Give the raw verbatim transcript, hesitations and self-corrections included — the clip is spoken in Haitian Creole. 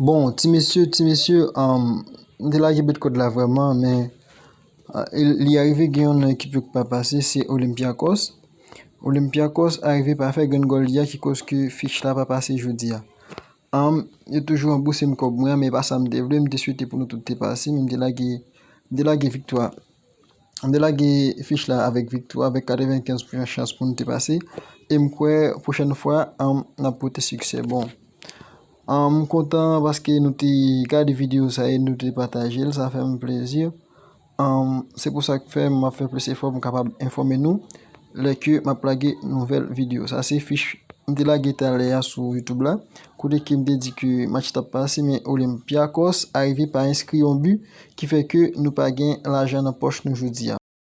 Bon, ti mesye, ti mesye, um, m te lage bet kòd la vrèman, men uh, li arive gen yon ekip yo ki pa pase, se Olympiakos. Olympiakos arive pa fè grenn gòl li a ki koz ke fich la pa pase jodi a. Um, yo toujou ranbouse m kòb mwen an, men pa sa m te vle, m te swete pou nou tout te pase, men m te lage, m te lage viktwa. M te lage fich la avèk viktwa, avèk katrevenkenz pou san chans pou nou te pase. E m kwè pwochèn fwa, um, n ap pote siksè. Bon, um, m kontan paske nou te gade videyo sa e nou te pataje l, sa fè m plezi. Um, se pou sa k fè m ap fè plis efò pou m kapab enfòme nou lè ke m ap lage nouvèl videyo. Sa se fich m te lage talè a sou YouTube la, kote ke m te di ke match t ap pase, men Olympiakos arive pa enskri yon bi, ki fè ke nou pa gen lajan nan pòch nou jodi a.